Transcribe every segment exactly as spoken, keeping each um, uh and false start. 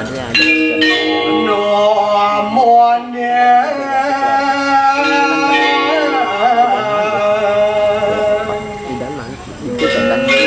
Ini ada. Nomor dia. Tidak, nanti.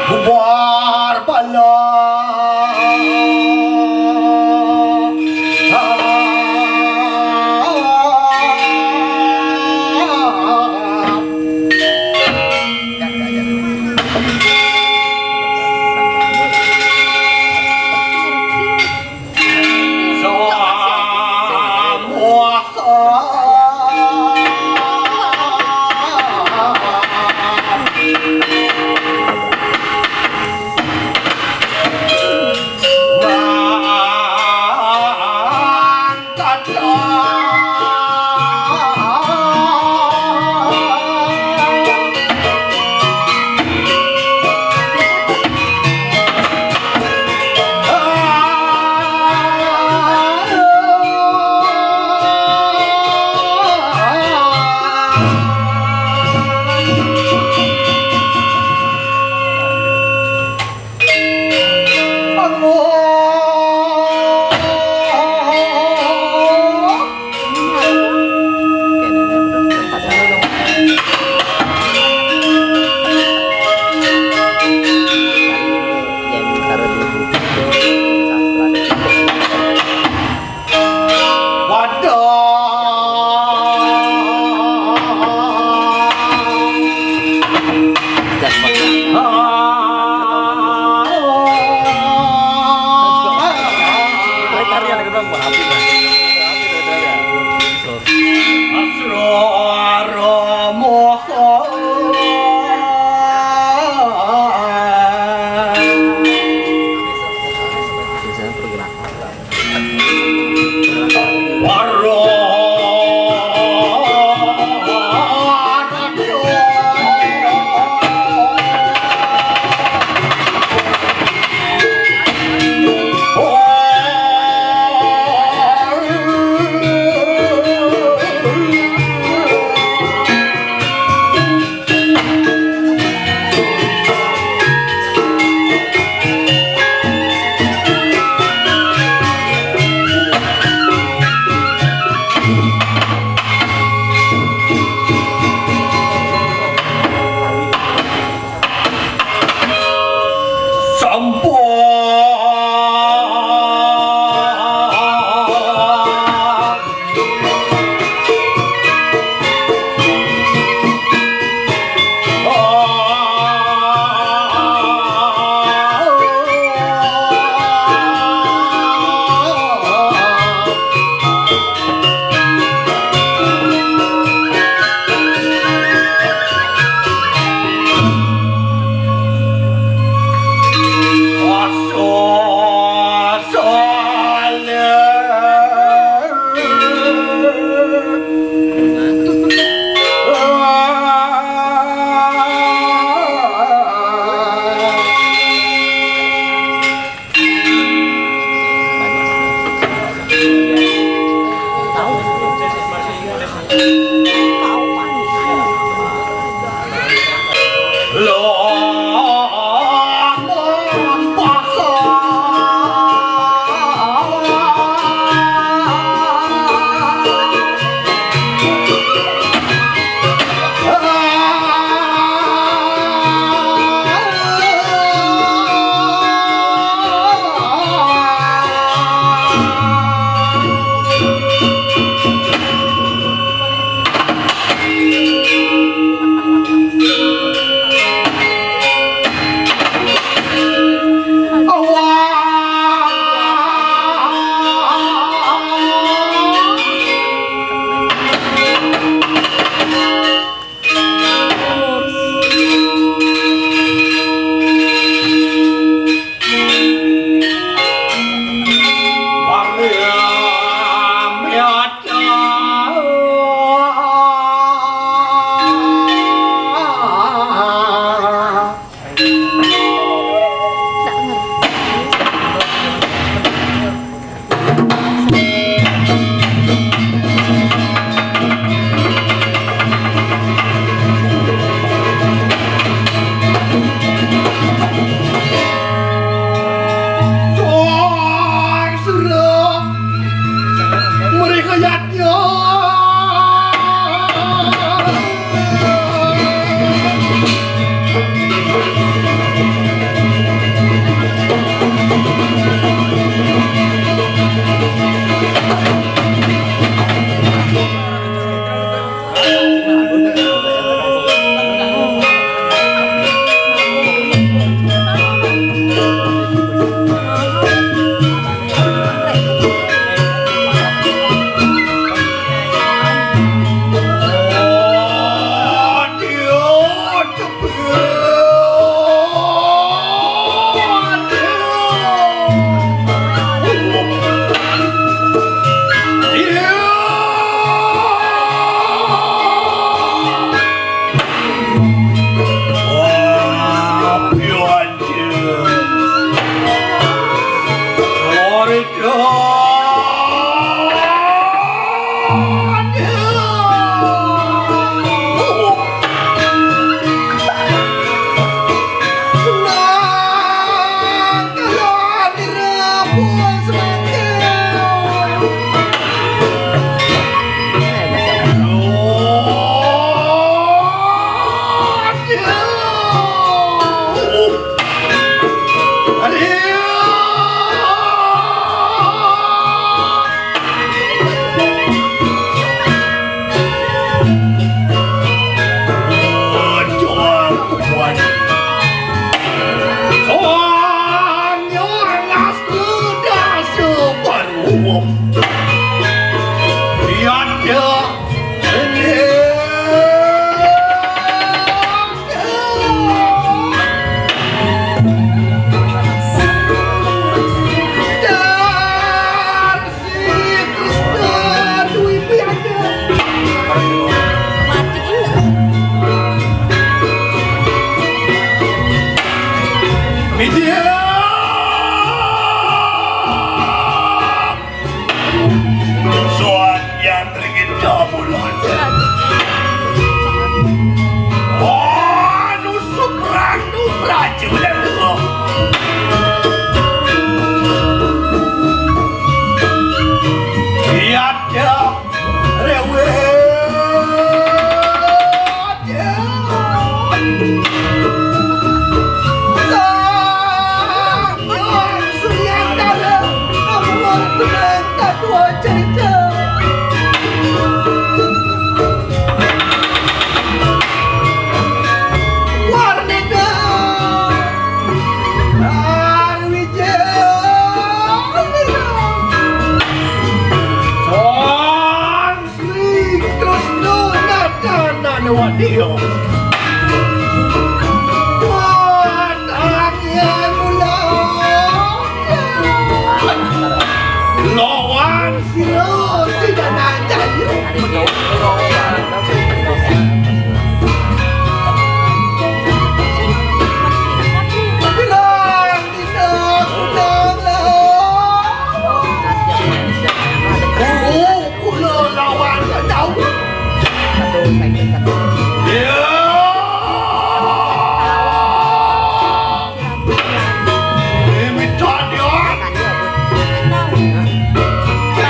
Bubar bala. Ojol kubuan. Soang nyo alas tu dah sebaruo. Iya dah. Soang yang ringin kamu lagi. Oh, nusuk ratu prajurit tu. Iya dah. Rewel. Sang Hyang Suryantara, amun benang tatuo carito. Warnega Arwijaya. Sang Sri Kresna Natanawadya. Watang Hyang Mula. Lawan sira Sidananjaya. Bilang dina kundang lawan. Guru kula lawan Daud. Ya. Ini tadi, ah.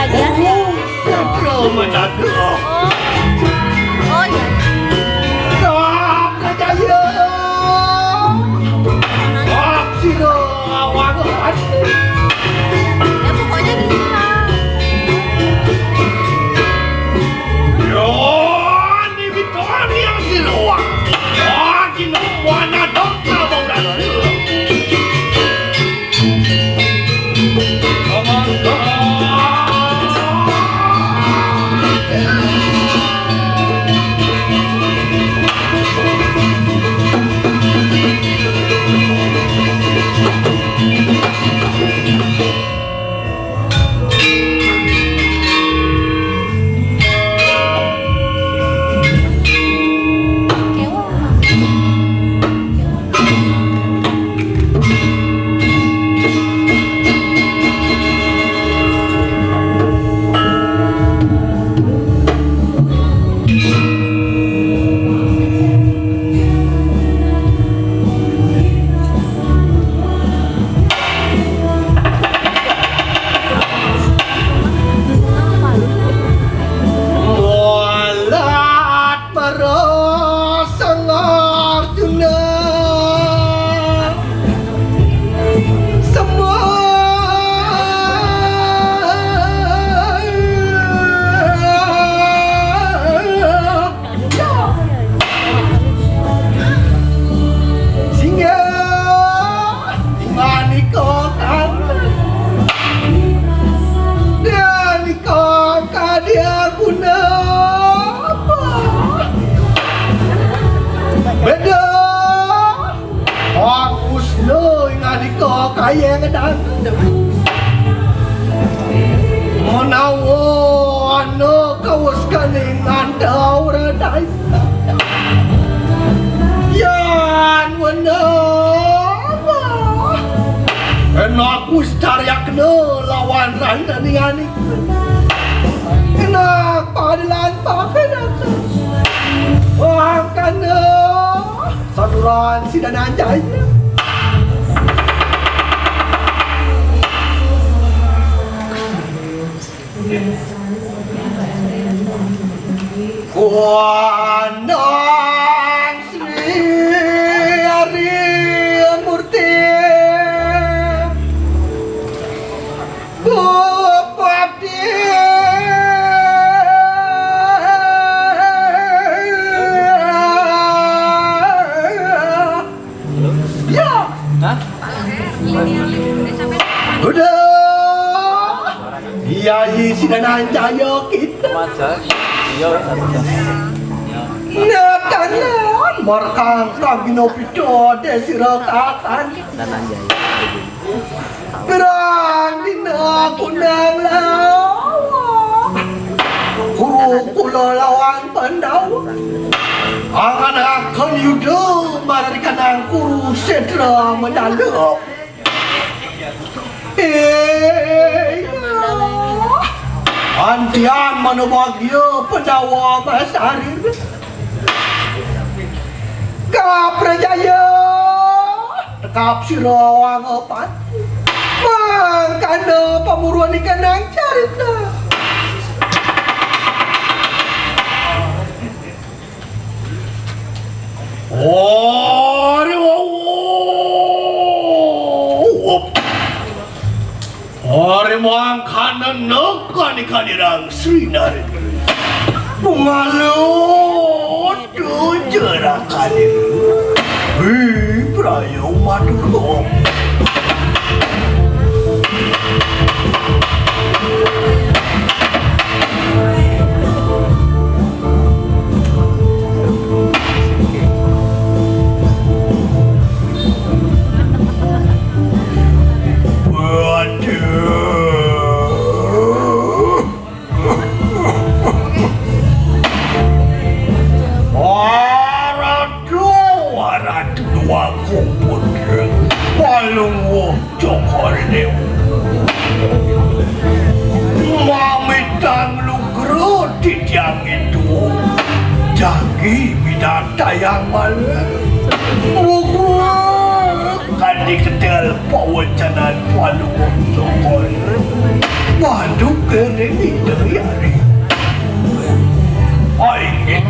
Guru Putra Mendaga. Oh. Oh, iya. Rap Jaya. Rap sira awak. Ya, pokoknya gini lah. Yo, ni Victoria sira awak. Ah, kino mana dok abang dah. Mulat para Sang Arjuna. Semua singgah. Manika kan. Manika kadia guna apa? Beda. Wong Wisnu nalika kaya ngedang. Menawa ana kawas kaning ngantau radai. Yan wena. Enak wis taryakna lawan randanian iku. Enak padilan pakenaka. Wangkana saduran Sidananjaya. Kuanang Sri Ari Murti Bupati. Jaya kita. Iya, wis, aku udah. Ya. Nakanan markang kagina pita desira kakan. Nakanan jaya. Pirang dina kunang lawan. Guru kula lawan Pandawa. Angadaken yuda mararikanang Kurusetra mendalup. Eh, iya. Antian manubagya Pandawa masarir. Kaprajaya, tekap sira wangapan. Mangkana pamuruan ikanang carita. Ari wawup. Ari mangkana nekanikaniran Sri Narendra. Pungalo tujuh rakani. Wi prayo matur. Waduh. Waratu, waratu dua kumpul. Palungguh Cokor Dewa. Mamitang lugra titiang itu. Jagi midartayang malih. Mugug kadi ketel pawecanan Palungguh Cokor. Waduh kering itu yari. Ai,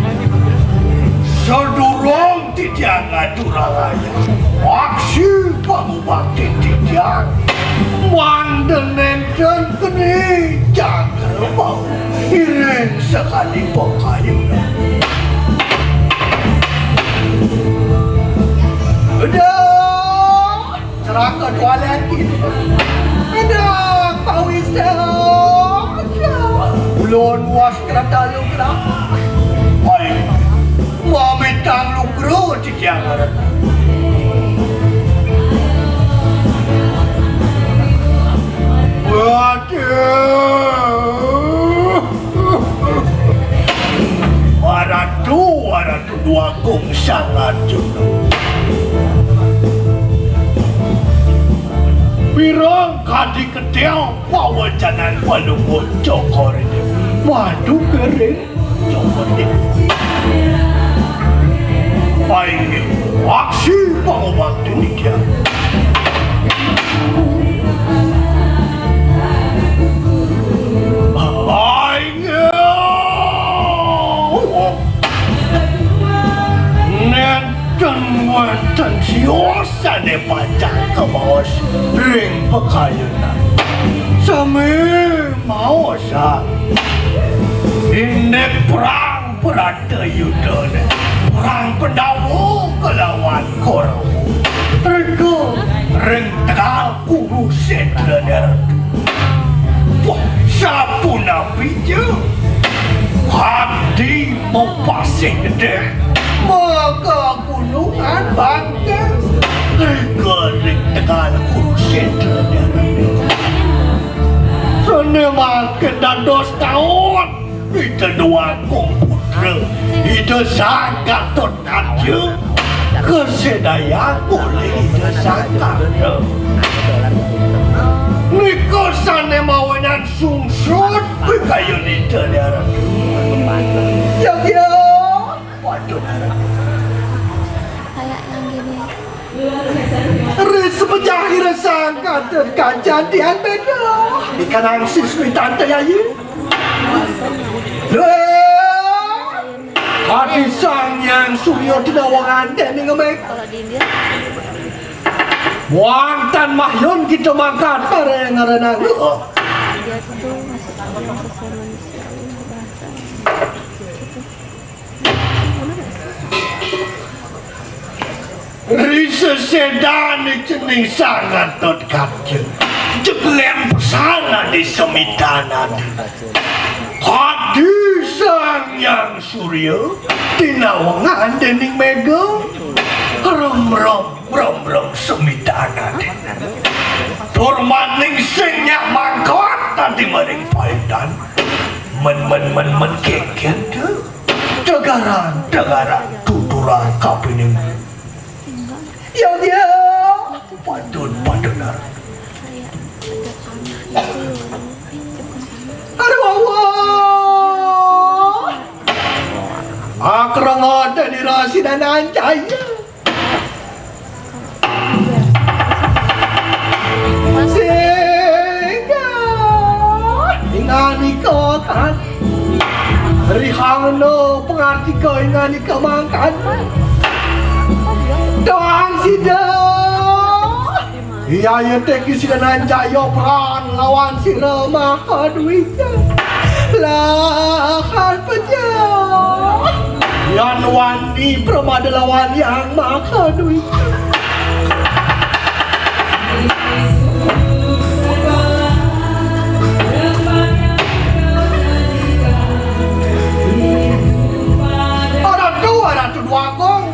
sadurung titiang ngaturang ayah. Aksi pangubakti titiang. Mangda nenten kene cakra bau. Iring sakadi pakayunan. Udah. Seraka tualan kita. Aduh, Pak Wisnu. Ulun was kereta lugra. Oi, mamitang lugra titiang. Waduh. Waratu, waratu dua kung sangat. Pirang kadi ketel pawecanan Palungguh Cokor ini. Waduh kering. Cokor ini. Painggih aksi pangobatan dia. Painggih. Nenten wenten sios sane pacang kemaos ring pakayunan. Sami maosang. Indik perang prata yudane. Perang Pandawa kelawan Korawa. Rega ring tegal Kurusetra darat. Wah, sapunapi ja? Kadi mapasih gedeh, maka gunungan bangkes. Rega ring tegal Kurusetra darat. Sane mangkin dados taun Ida Dwagung Putra, Ida Sang Gatot Kaca, kasedayang olih Ida Sang Kanda. Nika sane mawinan sungsut pikayun Ida Darat. Yogya, waduh. Kayak yang gini. Ri semejah ira Sang Gatot Kaca dian beda. Ikanang sismi tante yayi. Lho. Ati Sang Hyang Surya dinawangan dening ngemek. Kalau di India, wang tan mahyun kita mangkat pareng ngaranang. Dia tuh masih belum sesuai manusia, bahasa. Ri sesedane cening Sang Gatot Kaca. Jegleng pesan adi semitan adi. Yang Surya tinawengan dening Mega. Rom rom rom rom semidan ati. Turmaning sing nyak mangkat nanti maring paitan. Men men men men keken tu. Tegaran tegaran tuturan kapining. Ya dia. Padun padunar. Aduh Allah. Akrengot di rasi dan ancaya. Sehingga inganika kan rihangna pangartika inganika mangkan. Tuhan sida. Iya, iya, teki sida nanjaya perang lawan sira Mahadwija. Lahan pecah. Yan wani pramada lawan Yang Mahadwija. Aratu, aratu Dwagung.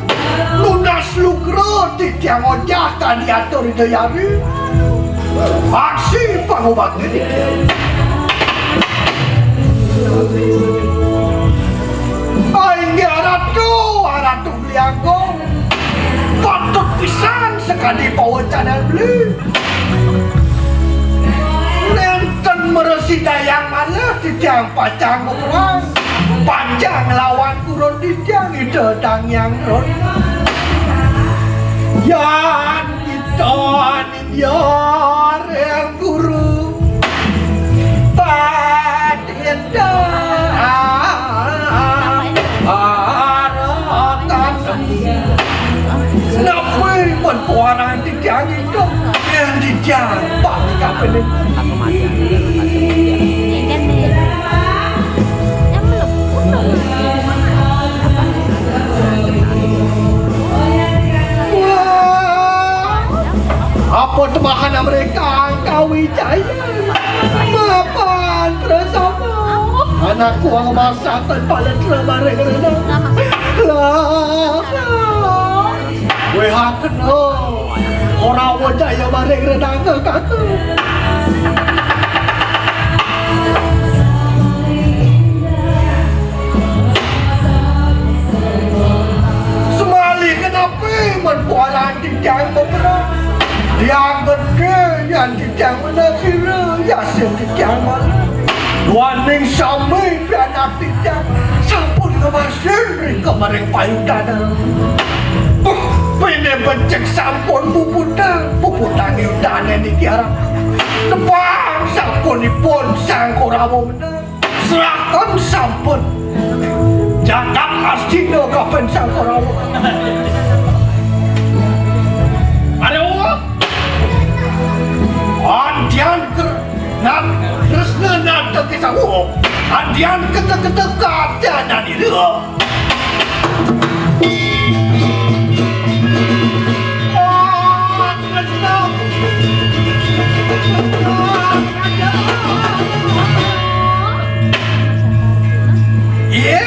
Nunas lugra titiang ojah kadi atur Ida Hyang. Aksi pangubakti titiang. Inggih Ratu, Ratu Beli Agung. Patut pisan sakadi pawecanan beli. Nénten mresidayang malih titiang pacang maperang. Pacang nglawan gurun titiang Ida Dang Hyang Ron. Yan kita ninggih ring guru. Padéta. Arakan. Napi men puaran titiang idup? Yén titiang pamit kapining. Aku mati, aku mati. Ini kan nih. Yang belum. Apa temahan mereka angka wijaya? Mapan prasama. Anakku ang masakan palet lemari renang. Lah. Wéhakna. Ora wajaya maring renang kaka. Semali kenapi men puaran titiang beberang. Tiang gedé yan titiang menasira, yasin titiang malu. Duaning sami pianak titiang sampun ngemasin ring kemaring payudanan. Buh, pene becik sampun puputang, puputang yudane niki arep tepang sampunipun Sang Korawa menang. Serahkan sampun. Jagat Astina kapen Sang Korawa. Aduh. Andian ker-, nan, Kresna nata kisawa. Andian kete-kete katian anira. Iya.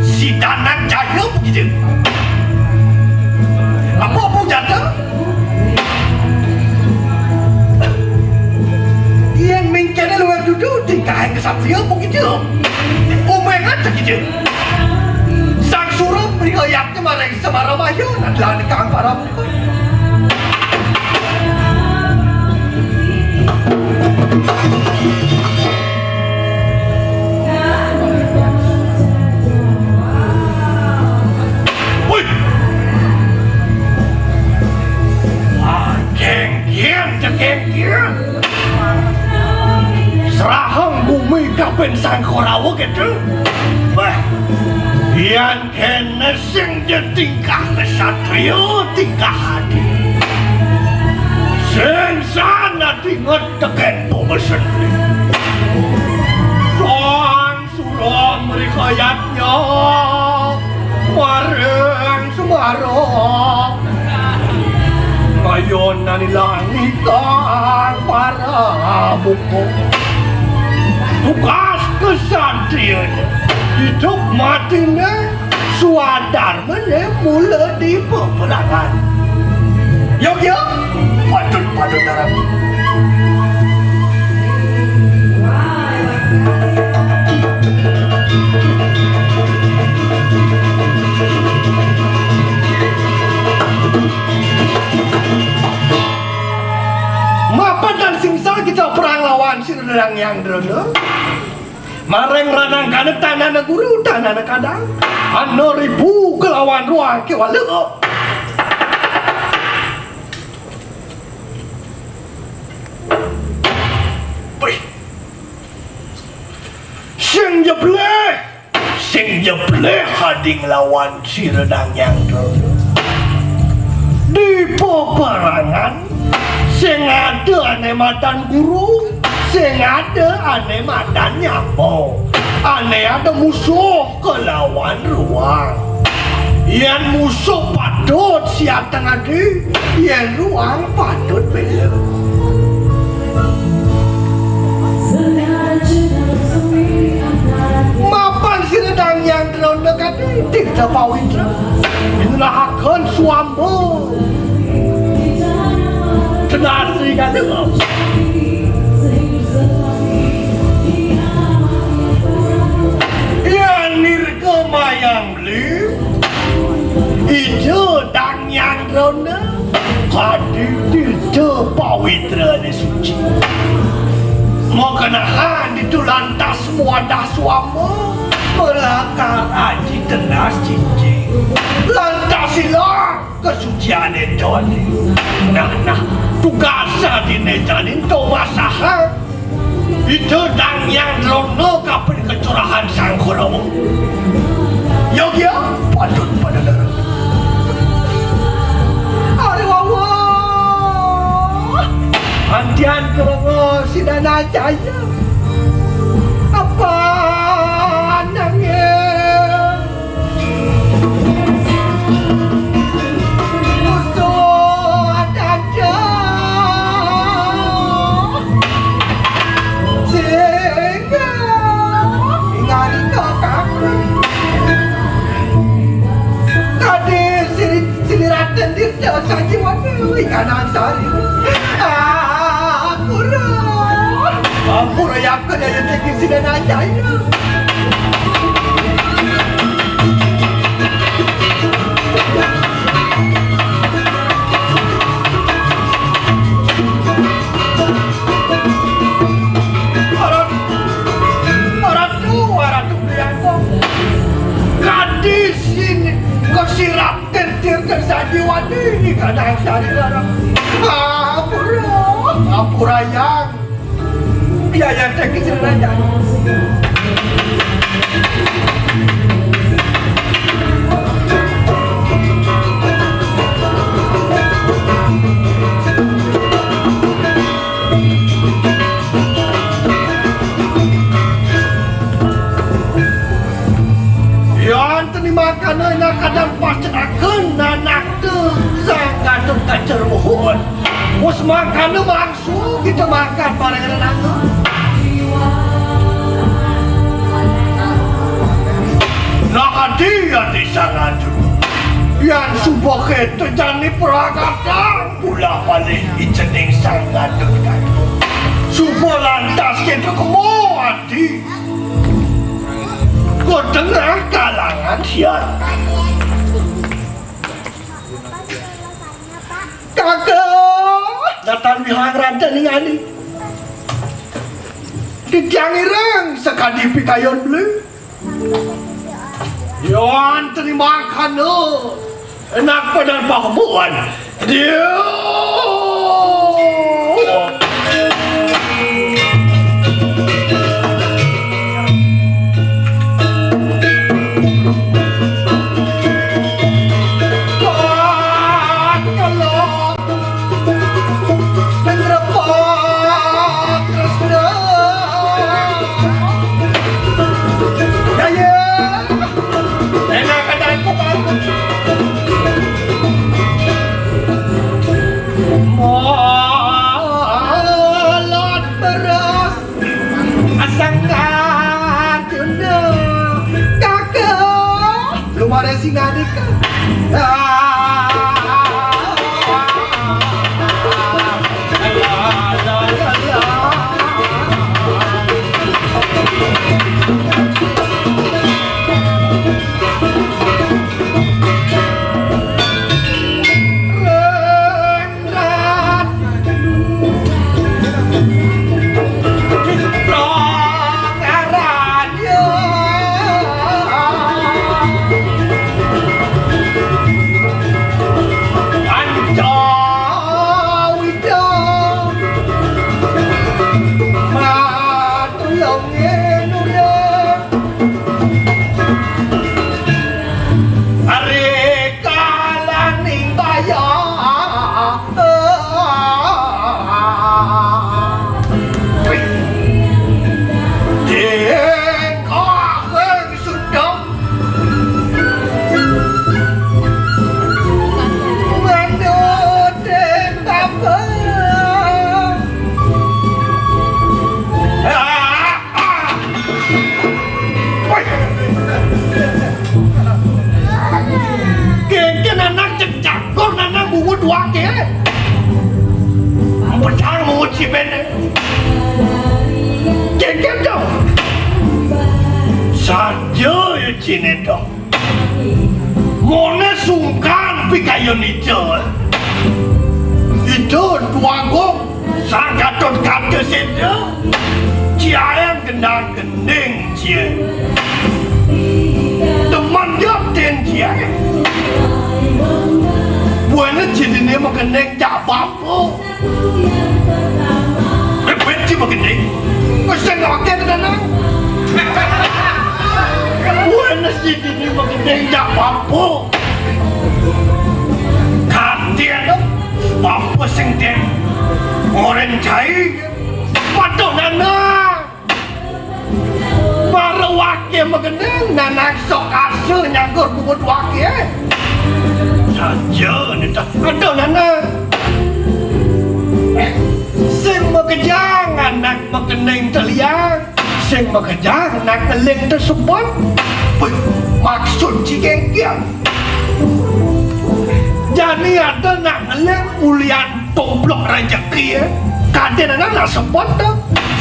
Si Danang Jaya begitu. Apa pun jatuh? Yen mengkene luwih dudu tingkahing ksatria begitu. Umengan begitu. Sang Sura mrikayatnya maring Semar Mayu nadlan kang paramuka. Wih. Ah, jengkian, jengkian. Serahang bumi kapen Sang Korawa gitu. Wah, yan kene sing je tingkah kesatria, tingkah adi. Sing sanadinget teken pemesen. Sang Sura mrikayatnya maring Semara. Kayonane langit kang paramuka. Tugas Kesatriané idup matiné swadarmané mula di peperangan. Yogya patut pada darat. Mapan tan sing sah kita perang lawan si Dadang Hyang Drona. Maring ranangkané tanana guru, tanana kadang. Ana ribu kelawan ruang kéwala. Wih. Sing jebleh, sing jebleh adi nglawan si Dadang Hyang Drona. Di peperangan, sing ada ané madan guru, sing ada ané madan nyama. Ané ada musuh kelawan ruang. Yén musuh patut siatang adi, yén ruang patut béla. Mapan si Dadang Hyang Drona kadé tirta pawitra. Nyerahaken swamba. Tenasi kadé. Yén nirga mayang Ida Dang Hyang Drona kadi tirta pawitrané suci. Makenahan ditu lantas muadah swamba, malakar aji tenas cincin. Lantas ilang kasuciané jani. Nah, nah, tugas adiné jani ento masahang Ida Dang Hyang Drona kapining kacurahan Sang Kurawa. Yogya patut pada darat. Ari wawah. Antian Kurawa si Dananjaya. Apa nanging Tadi sini, sini Raden Dirta Sanjiwani, Kanang Sari. Ampura. Ampura, ya. Kadaya tinggi sida nandai. Arat, aratu, aratu Bianto. Kadi sini kesirat kentir kesadi wadi kadang sari larang. Ampura, ampura yang. Iya, iya, thank you, Sri Raja. Yan teni mangkana ina kadang pacenaken nanak tu Sang Gatotkaca Muhun. Wus mangkana mangsu kita mangkat bareng renang. Nah, adi, adi Sang Atu. Yan suba kita jani pragatan pula malih icening Sang Gatotkaca. Suba lantas kita kemo adi. Ka tengah kalangan siat. Kakang! Datan Wihang Raja ningali. Titiang ireng sakadi pikayun beli. Yan terima kana. Enak padan pakemuan. Dia. Molot beras asangka. Ngadika. Are kalaning bayang. Ding kaheng sundang. Manut ding tapeng. Ah, ah. Woi. Kénkén anak cek cakor nanang bungut waké. Pedang bungut simené. Kénkén dong. Saja ya ciné dong. Moné sungkan pikayun ida. Ida Dwagung Sang Gatotkaca Séda. Ciaé gendang gending cié. Temen ja tin cié. Buéné ciné magending jak bapa. Wit ci magending. Wis sing oké tenan. Wénes di dini magending jak bapa. Kadén bapa sing den. Oren cai. Waduh, Nana. Mara waké magending, Nanang sok asa nyanggur bungut waké. Saja nita. Aduh, Nanang. Sing makejang anak magending teliang, sing makejang anak ngeling tesebut. Wih, maksud ci kénkén. Jani ada nak ngeling ulian tomplok rejeki, ya. Kadén anak nak sepot tu.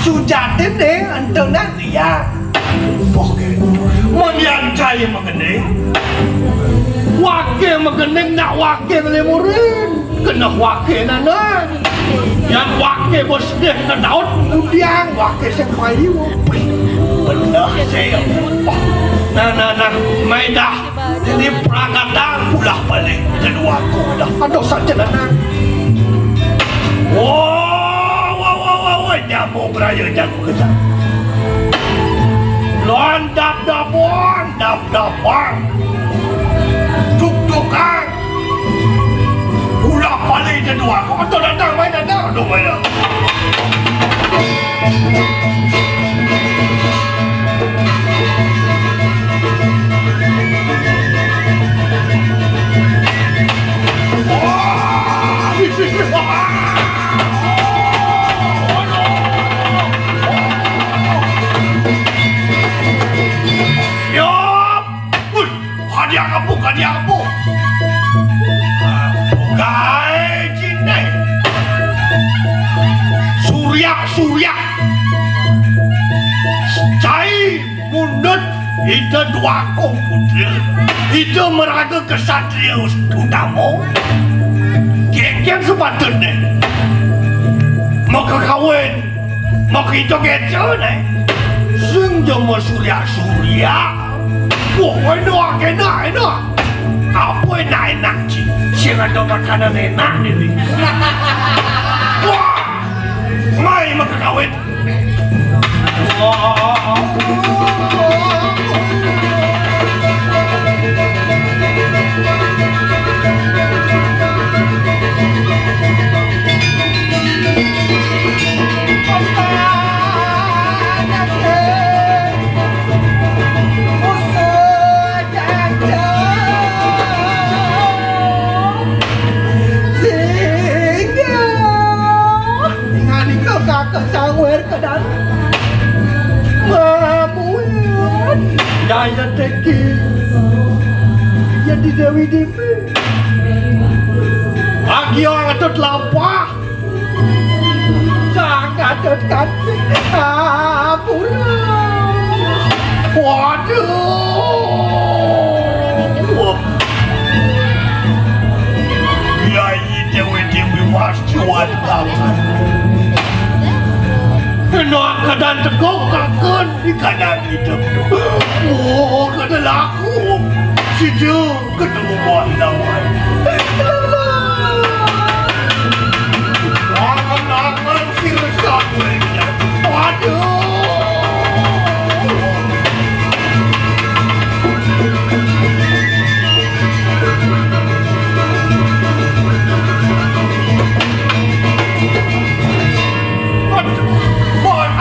Sujatiné ento nak liat. Boh, ké. Mun yan cai magending. Waké magending nak waké ngelimurin. Kena waké nana. Yan waké bos deh ke daun udiang waké sing payu. Wih, bener sih. Wah, nah, nah, nah, maidah. Ini perangkatan pulah balik. Kedua aku dah. Aduh, saja nana. Wah, wah, wah, wah, wah. Jamu beraya, jamu kesan. Lon dap dapon, dap dapon. Duk dukan. Pulah balik kedua aku. Aduh, datang, main datang. Aduh, main datang. Siap. Wih, hadiah apa, hadiah apa? Gaé ciné. Surya, surya. Cai mundut Ida Dwagung Putra. Ida maraga kesatria utama. Kénkén sepatutné. Maka kawin. Maka ida kéto né. Sing jama surya-surya. Wah, enak, enak, enak. Apa enak-enak, Ci? Sing ada makanan enak ini. Wah, mai maka kawin. Wah. Ngalika kakek sawir kedan. Mamuan. Daya teki. Jadi Dewi Dimi. Agia ngetut lampah. Sangat dekat. Ampura. Waduh. Wah. Ya, ini Dewi Dimi pasti wantap. Enak keadaan tegok kakun di keadaan hidup. Oh, kada laku. Sida ketemu buah lawan. Angan-angan si resah. Waduh. Aduh,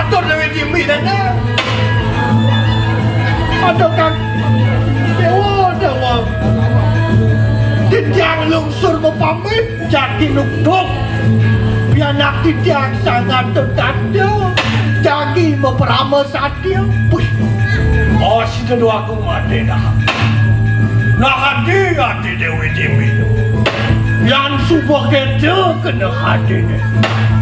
atur Dewi Dimi dana. Aduh, Kang Dewa, Dewa. Titiang lungsur mapamit, jagi nukduk. Pianak titiang sangat tetanda. Jagi maparama satya. Puih. Oh, sida dua aku mati dah. Nah, hati-hati Dewi Dimi. Yan suba kita kena hati ni.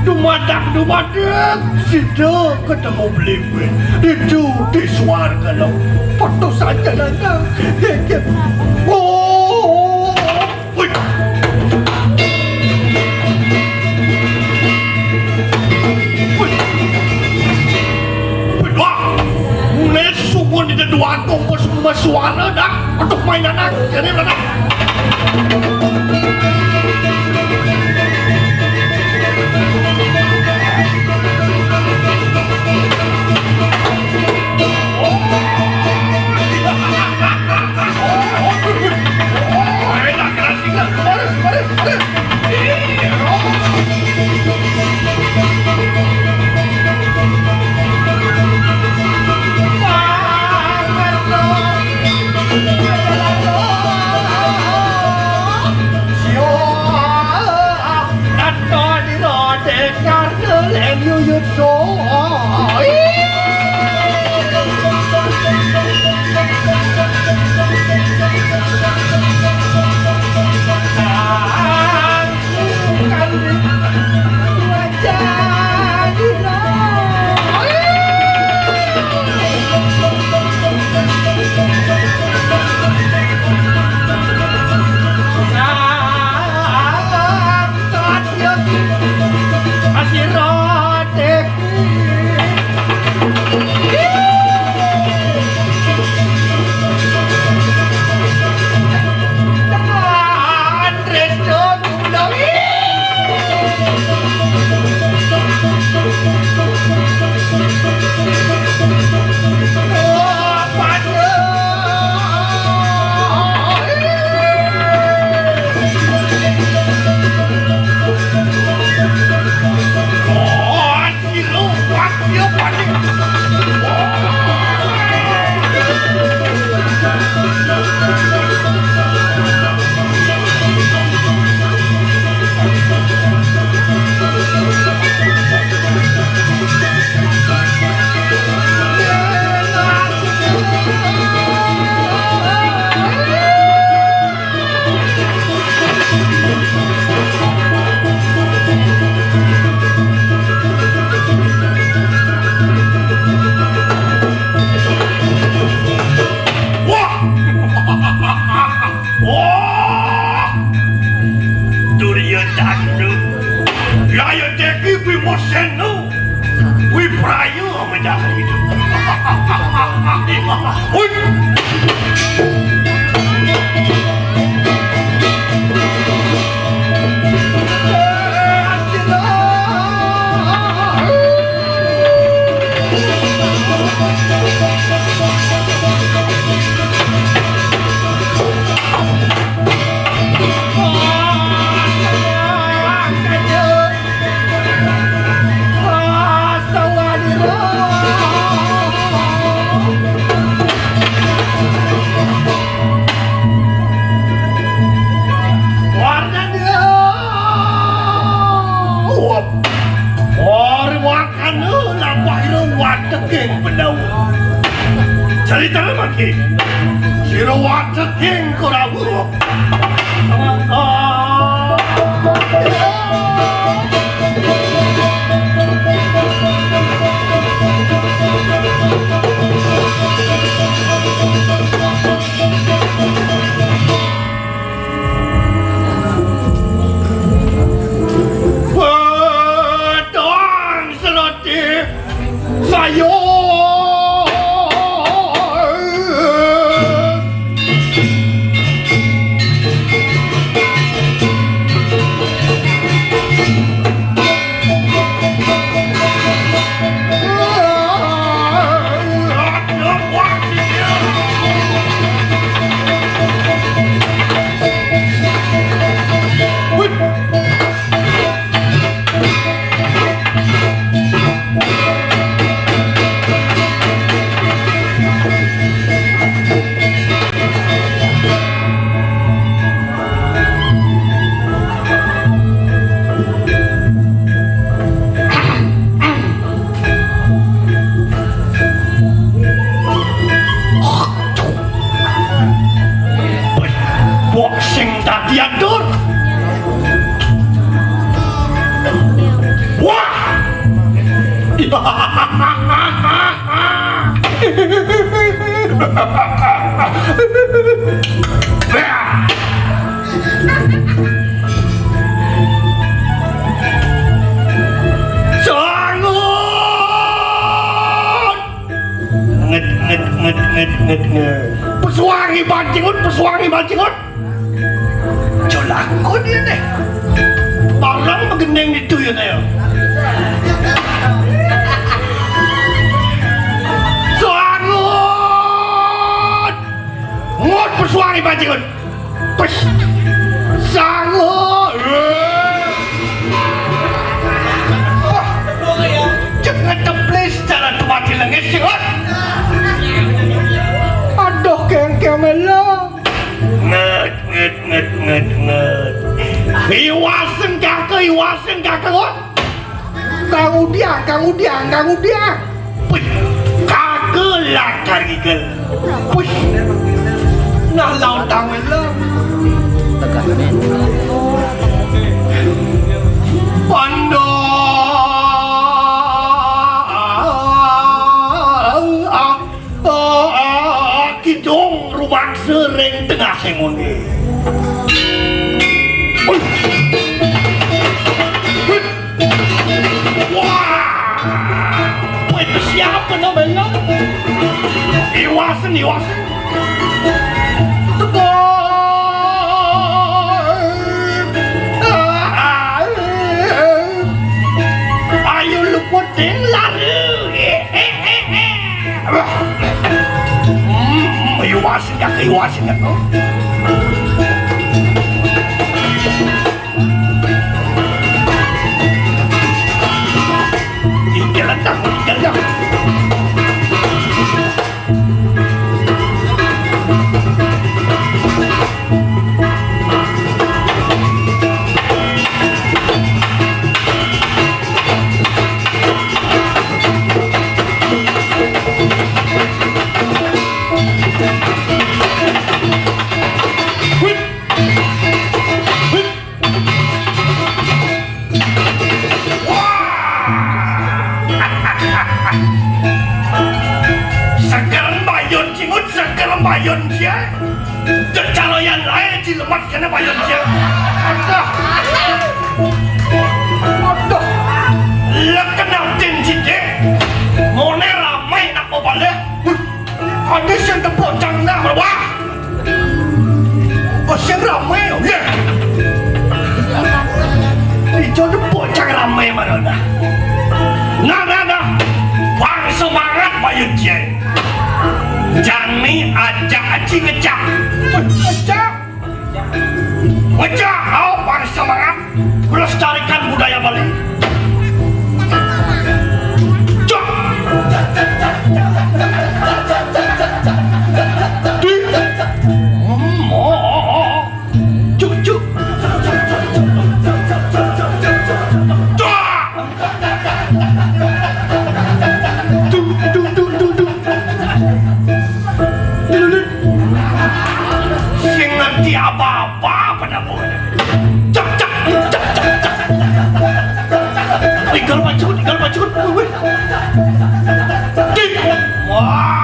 Dumadak, dumadak. Sida ketemu Belimbing. Itu di swarga lo. Putus aja nang. Oh. Wih. Wih. Wih, wah. Mulai sumun di dua kong pas suara dah. Untuk mainan aku. Jadi mana? Wah! Wah! Duryodana. Yaya Deki Bima Sena. Wipraya menjadi hidup. Wih. Sira wateking Korawa. Wedang serati sayur. Mbok sing dadi atur. Wah! Sangun! Nget, nget, nget, nget, nget, nget. Pesuwangi pancingut, pesuwangi pancingut. Aja lakon ya deh. Barang begendeng itu ya deh. Sangut. Ngut pesuwangi pancingut. Pes. Sangu. Wah. Cek ngeteplis cara tuh mati lengis sih, Ot. Aduh, kengkeng melong. Nget, nget, nget, nget, nget. Iwasen kake, iwasen kake, Ot. Kang Udiang, Kang Udiang, Kang Udiang. Wih, kagel lakar ngigel. Wih, nah lawan tangan lo. Pando. Oh, oh, kidung rumaksa ring tengah semunyi. Wih. Wah! Wih, siapa namanya? Iwasen, Iwasen. Teko. Ayo luput ding lari. Hmm, Iwasen ya, Iwasen ya. Tinggal datang, tinggal datang. Wah! Seger mbayun cingut, seger mbayun cie. Cecaloyan lae cilemat kene mbayun cie. Aduh. Aduh. Leken atin cidik. Mone rame nak mau balik. Ade sing tepuk cang nah, wah. Oh, sing rame, ya. Ijo tepuk cang rame marana. Nah, nah, nah. Bang semangat, Bayu Jeng. Jani ajak aci ngejak. Ngejak. Ngejak, au, bang semangat. Melestarikan budaya Bali. Cok. Sing ngerti apa-apa pada boy. Cak, cak, cak, cak, cak. Igal pacut, igal pacut. Wih, wih. Dik. Wah.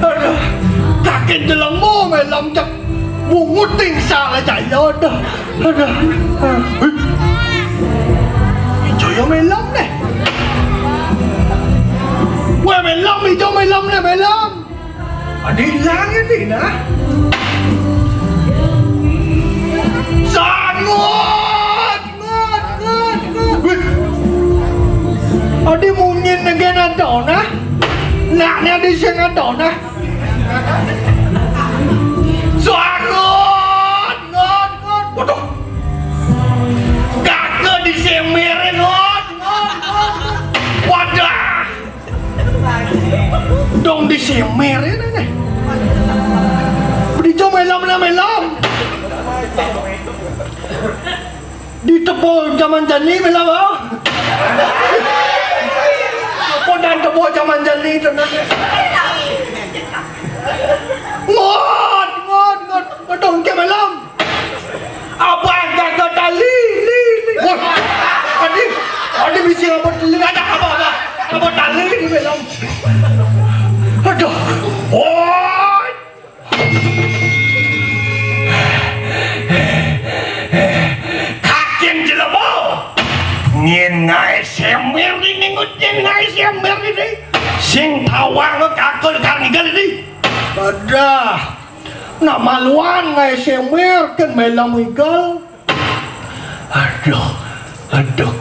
Aduh, kakin jelema melem cak bungut tingsa aja ya. Aduh, aduh. Ijo yo melem neh. Weh, melem, ijo melem neh, melem. Ada ilang ini nah. Sangat. Ngot, ngot, ngot. Wih. Adi munyin negen adona. Nakne adi sing adona. Suarut, ngot, ngot. Waduh. Kagak disemerin, ngot, ngot, ngot. Wadah. Dong disemerin ini. Beri jom melom lah melom. Di tebo zaman jani melom, oh. Apa dan tebo zaman jani tu nah. Ngot, ngot, ngot. Betul ke melom? Abang jaga tali, li, li. Wah, adi, adi bisi apa tali? Ada apa, apa? Apa tali di melom? Aduh. Oi. Kakin jelema. Nyen ngae semer ni, ningut nyen ngae semer ni, di. Sing tawang kakul kar ngigal ni. Padah. Nak maluan ngae semer ken melom igal. Aduh, aduh,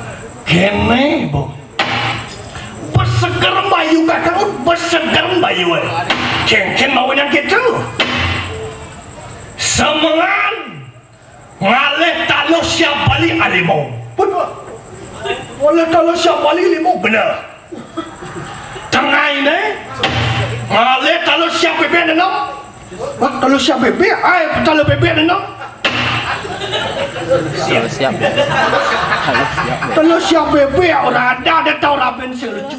kene, bo. Beseger bayu kakang, beseger bayu, eh. Kengken mau nang gitu. Semengan ngalih taluh siap bali alimau. Bener. Ngalih taluh siap bali alimau, bener. Tengah ini ngalih taluh siap bebek enam. Wah, taluh siap bebek, ai, taluh bebek enam. Siap, siap. Taluh siap. Taluh siap bebek, orang ada, ada tahu raben selucu.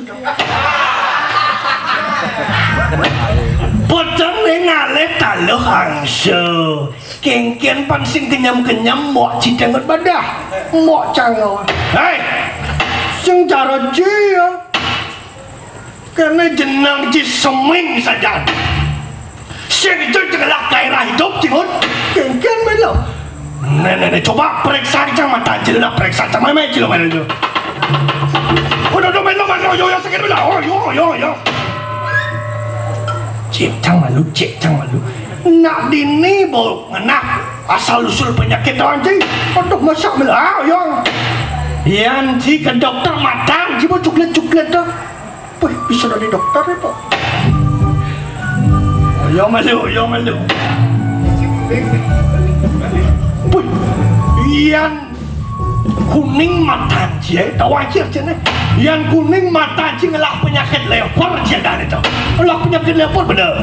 Potong ni ngalih taluh angsa. Kengken pan sing kenyam-kenyam, mok citengut badah. Mok cangon. Hei! Sing cara ji, ya. Karena jenang ji seming saja. Sing itu cengelak gairah hidup, cingut. Kengken melo. Nih, nih, nih, coba periksa cang mata ji lah, periksa cang meme ji lo melo. Udah, udah, melo, melo, yo, yo, sakit, melo. Oh, yo, yo, yo. Cek cang malu, cek cang malu. Nak dini bau ngenah asal usul penyakit doang ji. Aduh, masak melo. Ah, yo. Yan ji ke dokter mata ji bau coklat-coklat dah. Wih, bisa dari dokter ya, Pak? Yo malu, yo malu. Wih, yan kuning mata ji, eh, tahu aja sini. Yan kuning mata ji ngelah penyakit lever ji dah itu. Ngelah penyakit lever bener.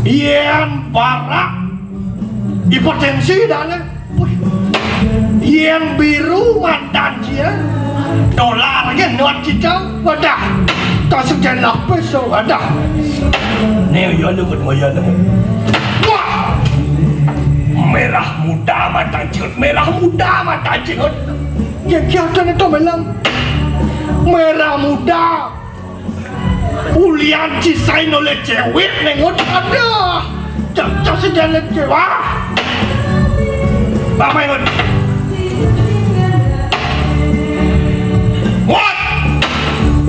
Yan barak hipertensi dah nih. Wih. Yang biru mantan dia. Dolar aja nuat kita. Wadah. Tak sejalan lapis, wadah. Nih, ya lu, ya lu. Wah. Merah muda mantan ciut, merah muda mantan ciut. Ya, kiatan itu malam. Merah muda. Ulian cisain oleh cewek nengot ada. Jalan ke-, wah! Bapak ingat. What?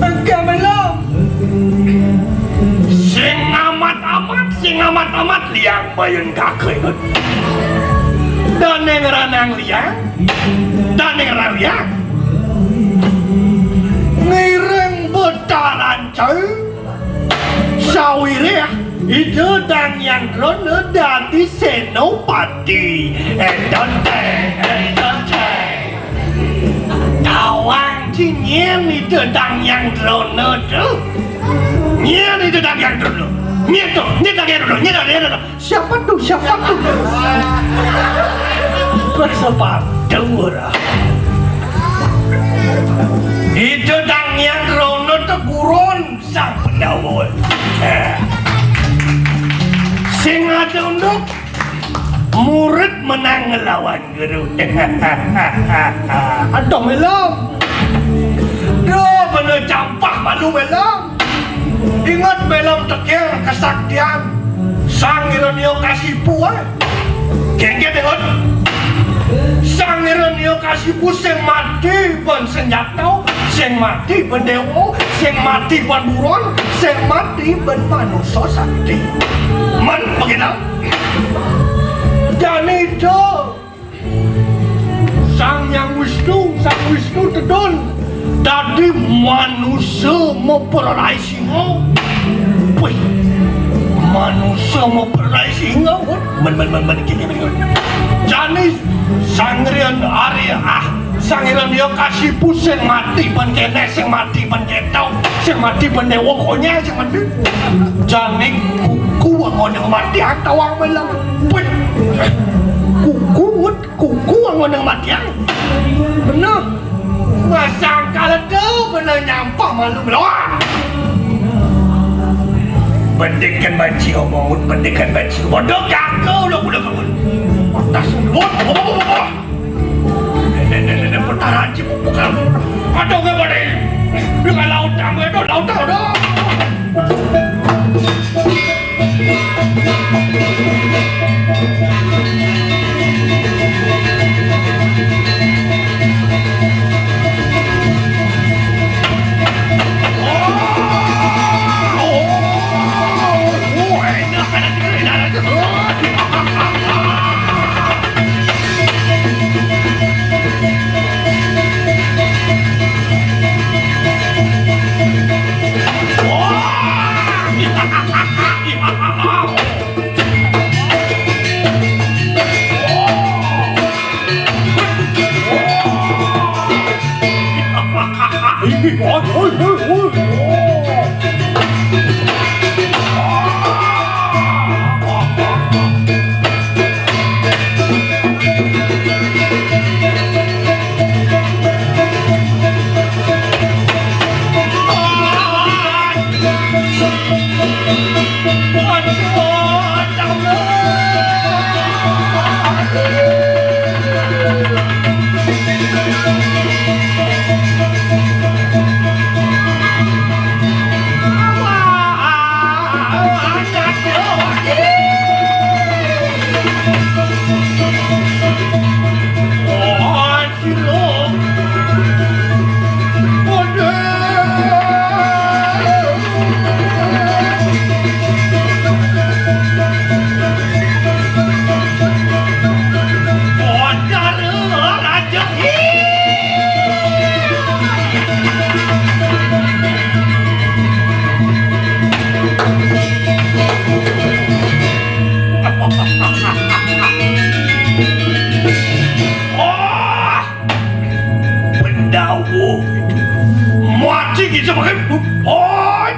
Engke belum. Sing amat-amat, sing amat-amat liang bayun kake ingat. Daneng ranang liang, daneng ranang liang. Ngiring betaran cai. Sawireh Ida Dang Hyang Drona dadi senopati. Ento teh, ento teh. Tawang ci nyén Ida Dang Hyang Drona to. Nyén Ida Dang Hyang Drona. Nyén to, nyén Dang Hyang Drona, nyén, nyén, nyén. Siapa tuh? Siapa tuh? Bersepatu ora. Ida Dang Hyang Drona to gurun Sang Pandhawa. Eh. Sing ada unduk murid menang ngelawan guru. Aduh, Melong. Duh, bener campah malu, Melong. Inget, Melong, tekén kesaktian Sang Hiranyakasipu, eh. Kéngkén, inget. Sang Hiranyakasipu sing mati ban senjata, sing mati ban déwa, sing mati ban buron, sing mati ban manusa sakti. Men begitu. Jani to Sang Hyang Wisnu, Sang Wisnu tedun dadi manusa maperai singa. Wih, manusa maperai singa. Men, men, men, men, gini, gini. Jani Sang Rian Arya, ah, Sang Rian ya kasipu sing mati ban kéné, sing mati ban kéto, sing mati ban déwa konyé, sing mati. Jani kuku anggon mati atau malam. Wih, kuku, wut, kuku anggon mati, ah. Bener. Masang kaleda bener nyampah malu meloa. Bendikan banci omong, bendikan banci. Bodoh kagak udah, udah, udah. Atas, wut, wut, wut, wut. Nenek, nenek, nenek, putaran ci bukan. Aduh, nggak boleh. Dengan laut tambah, aduh, laut tambah, aduh. Pendawa. Mati kita pakai. Oi.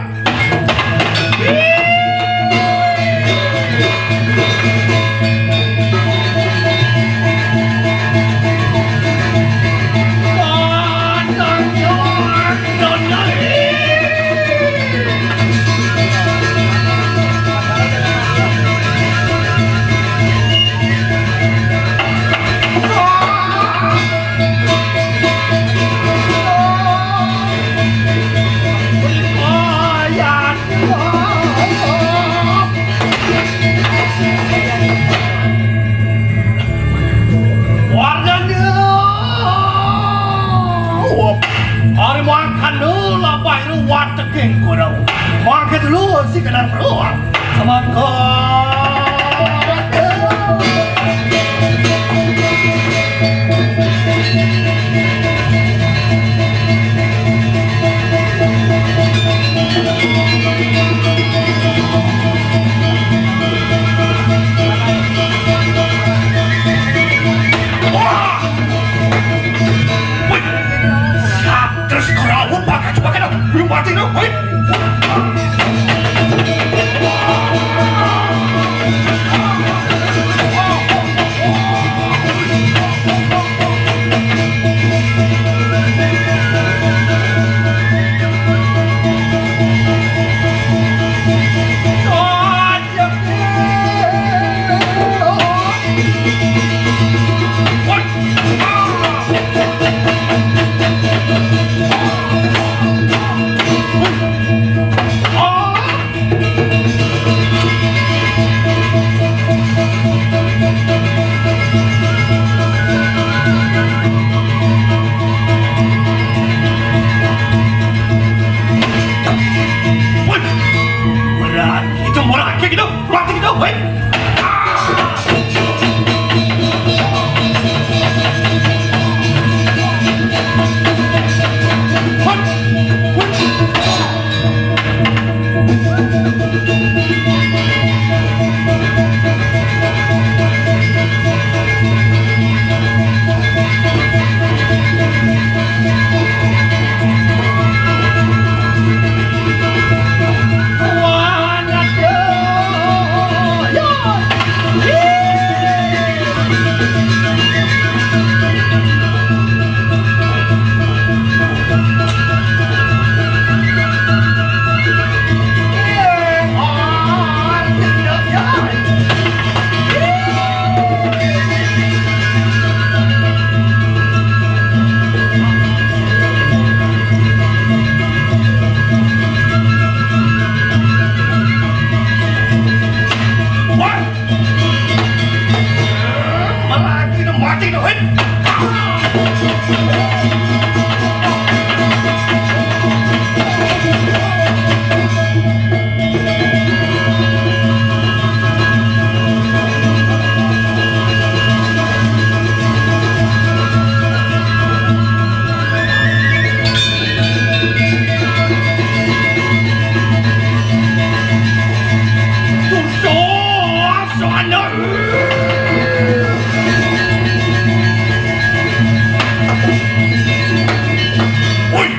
Woi.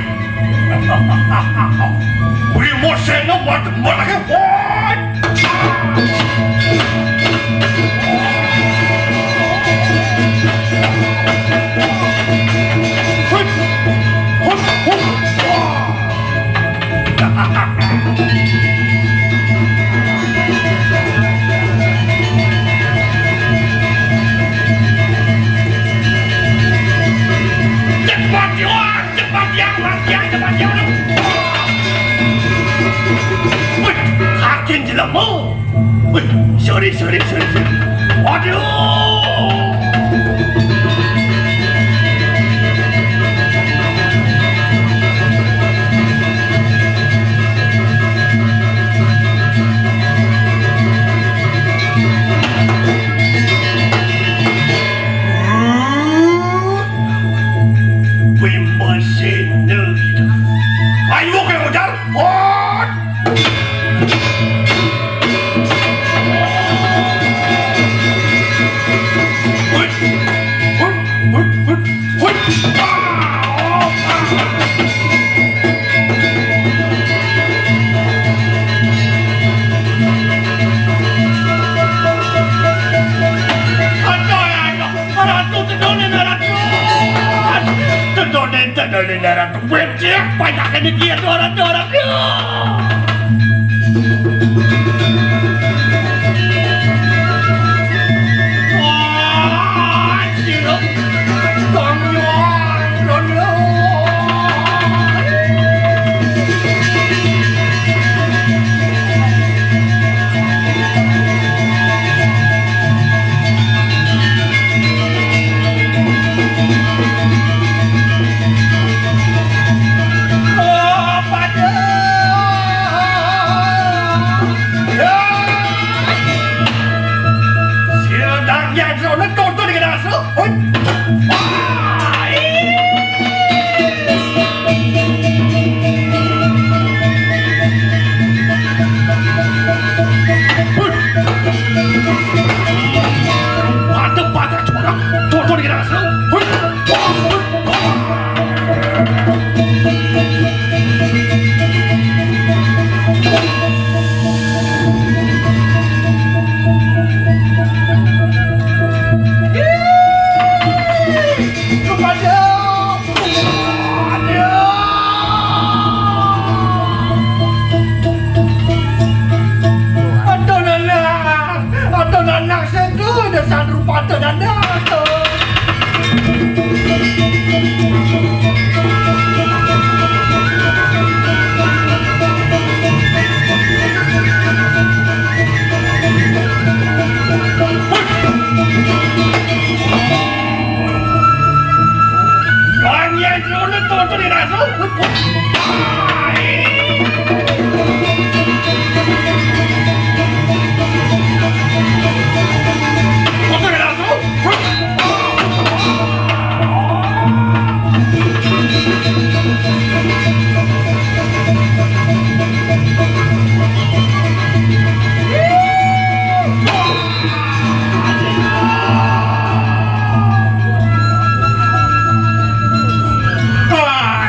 Woi, moseno mat, mat lagi. Woi. Woi. Woi. Woi. Cepat, Iwan! Cepat, Iwan! Cepat, Iwan! Cepat, Iwan! Wih, kakin jelema. Wih, sorry, sorry, sorry, sorry. Waduh! Wih, mesin tu. Ayo, kau ujar. Hot! Hut, hut, hut, hut. Hut. Ah, oh, ah. Aduh, aduh. Ratu, tedonin, Ratu. Tedonin, tedonin, Ratu. Becek, banyak ini dia, Ratu, Ratu. Wah, sirup. Tong yuang, tong yuang. Oh, pada. Ya. Sira dang nyai jero neto tu dengan asa. Hoi. Wah, ih. Pada-pada curang. Tuan-tuan kita rasa. Hui. Kepada Aduh, aduh, nanang, aduh, nanang, sedu, desan rupa, aduh, nanang, aduh.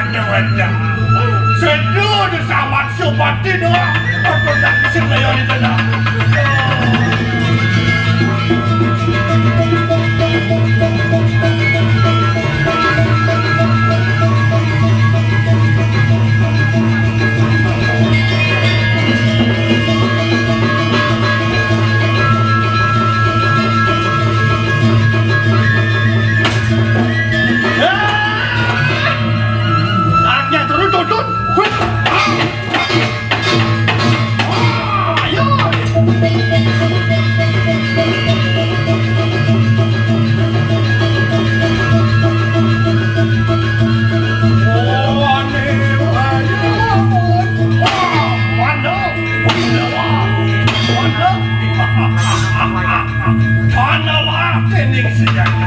Aduh, aduh. Sedu di samat supati doa. Aku tak bisa kaya di tengah. Saatnya turun, turun. Wih. Ayo. Panawa dening senjata.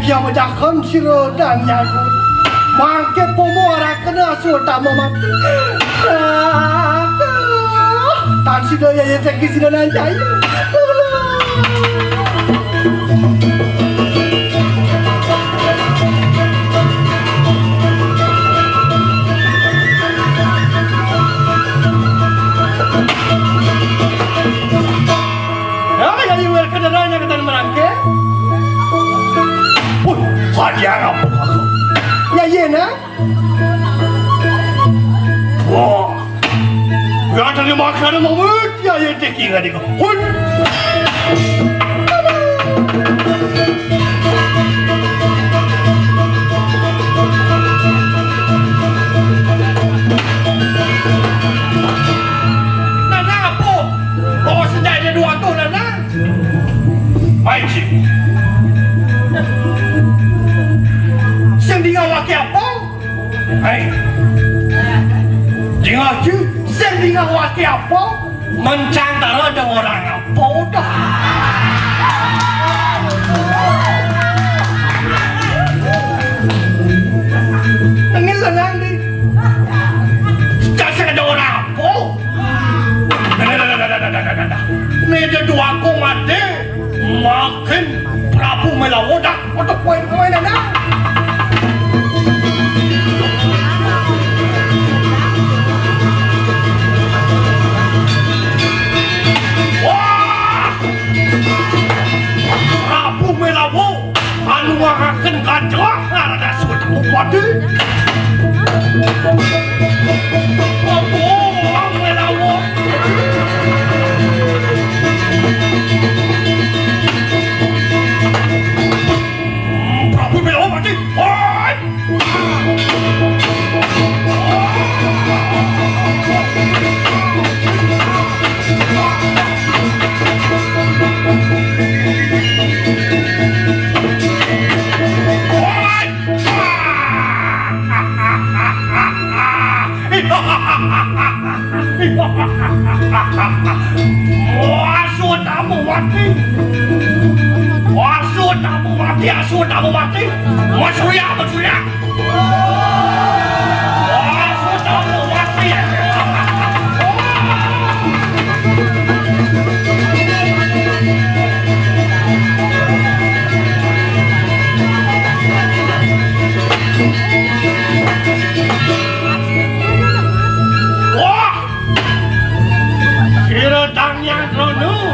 Yang majakan sira dan nyaku. Mangke pomo arakena sutama mati. Aduh, tan sida ya, ya, teki sida nan jaya. Ya, ya, ya, ya, kendaraan yang ketan merangke. Wah, hadiah apa kau? Ya, iya, nah. Wah. Ya, terima kasih, Mamut. Ya, ya, teki nggak dikau. Hun. Nana apa? Bawa senjata dua tu, Nana. Mai, Cik. Sing dingeh wake apa? Hai. Dingeh, Cik. Sing dingeh wake apa? Mencang tara ada orang apa dah. Nengil lenang di. Kasih ada orang apa? Dah, dah, dah, dah, dah, dah, dah, dah, dah. Ni dia dua aku mati. Makin Prabu Melawa dah. Untuk main-main dah. Wah! Prabu Melawa, anu ngaraken gajah, ngarana sudah mati. Prabu Melawa. Prabu Melawa mati. Hoi! Wah, sudah mau mati. Wah, sudah mau mati, sudah mau mati. Mau suya, mau suya. Wah! Sira tangnyang rono,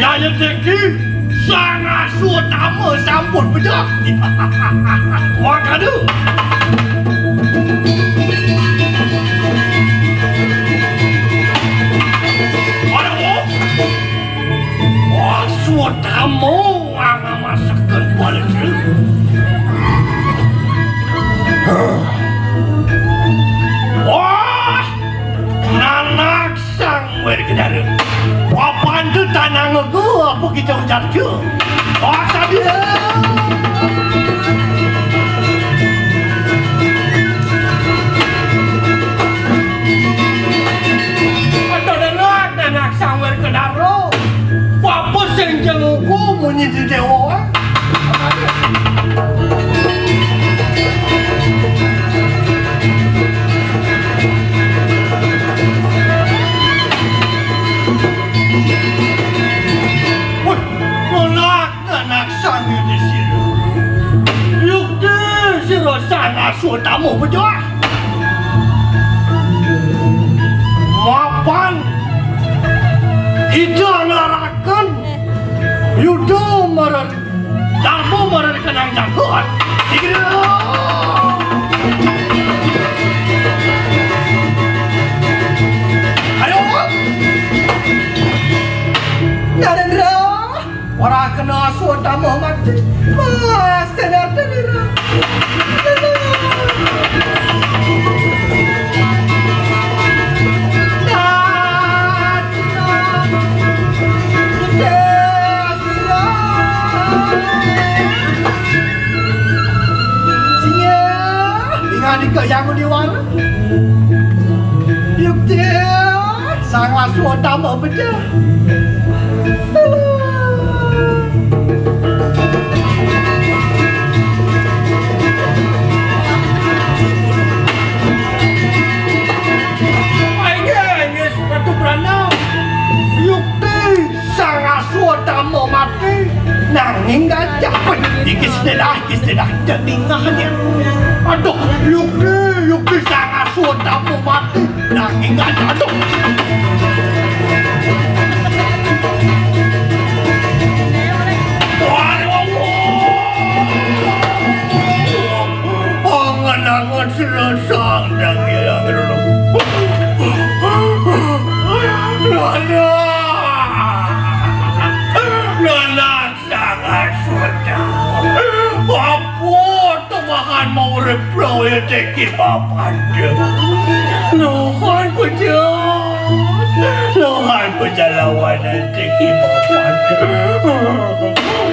yaya teki, sang asu utama sampun pejah. Makadu. Aduh. Asu utama. Wah, ngamasaken balesu. Wah, nanak sang Werkudara. Papan tu tanah ngego apa kita ucap tu? Wah, sadia. Ada nanak, nanak sang Werkudara. Papa sing jenguku munyi di dewa. Wih, nolak anak sami di sini. Yuk di sira sang asu utama pejah. Mapan kita ngelaraken Yuda mara, Darma mara kenang jagat. Sigra. Ayo. Narendra. Ora kena suat tambah mati. Mas, tenar, tenar. Sia, ingat ika yang diwara. Yuk, sia, sang lasu tambah pecah. Alah. Jadi ngahnya. Aduh, yukti, yukti sangat sudah mau mati. Nanging aduh. Waduh. Angan-angan serasang dan ya. Nana. Nana. Sangat sudah. Apa tumahan mau repro ya teki bapak dia. Lohan kuja. Lohan kuja lawan teki bapak dia.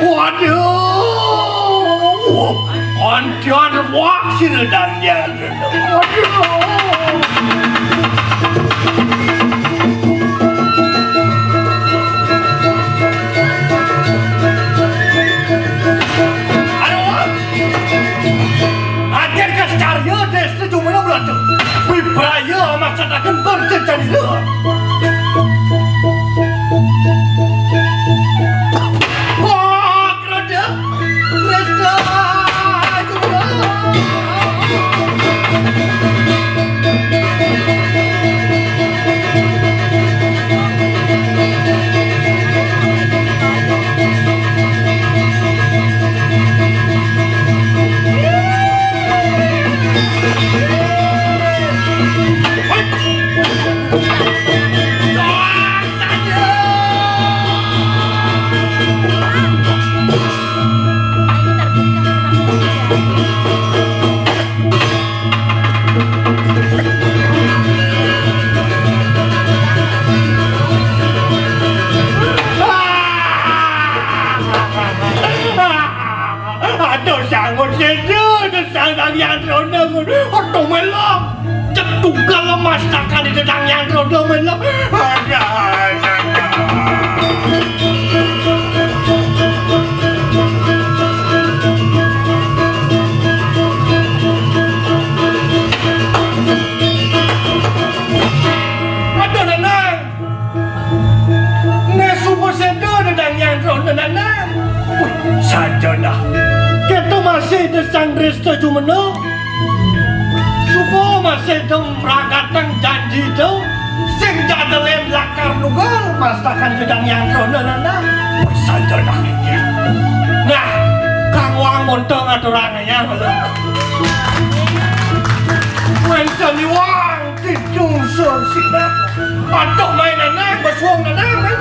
Waduh. Antian wak sila dan dia. Aduh. Ajar kas karya desa jumena belata. Wibraya maksadaken berjejanila. Wah, kerada. Resta. Aduh, sangut sedu, aduh, sang yang ronda, aduh, melok. Cetugal lemas takkan di tengah yang ronda, melok. Aduh, aduh. Aduh, Nanang. Nah, suba seda dedang nyandro, Nanang. Wih, saja dah. Kita masih desang Resta Jumeno. Suba masih dem ragatang janji tu. Sing jadelen lakar nugal masakan dedang nyandro, Nanang. Wih, saja dah. Nah, Kang Wang montong aturang ya. Wenteni Wang. Tidung sor sinak. Aduh, main anak, besuang anak, main.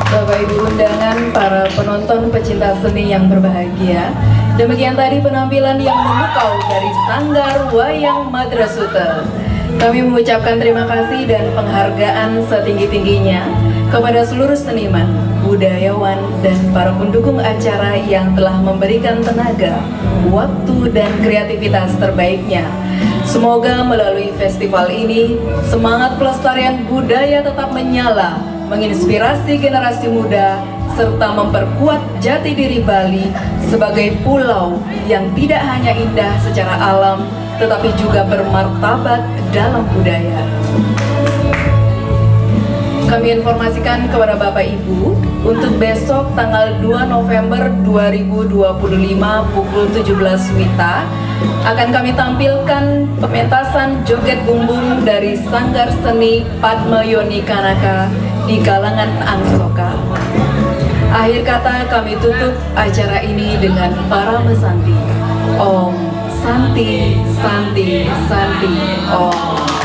Bapak Ibu undangan, para penonton pecinta seni yang berbahagia, demikian tadi penampilan yang memukau dari Sanggar Wayang Madrasute. Kami mengucapkan terima kasih dan penghargaan setinggi-tingginya kepada seluruh seniman, budayawan, dan para pendukung acara yang telah memberikan tenaga, waktu, dan kreativitas terbaiknya. Semoga melalui festival ini, semangat pelestarian budaya tetap menyala, menginspirasi generasi muda, serta memperkuat jati diri Bali sebagai pulau yang tidak hanya indah secara alam, tetapi juga bermartabat dalam budaya. Kami informasikan kepada Bapak Ibu, untuk besok tanggal dua November dua ribu dua puluh lima pukul tujuh belas wita akan kami tampilkan pementasan joget bumbung dari Sanggar Seni Padma Yoni Kanaka di kalangan Angsoka. Akhir kata, kami tutup acara ini dengan Parama Santi. Om Santi, Santi, Santi, Om.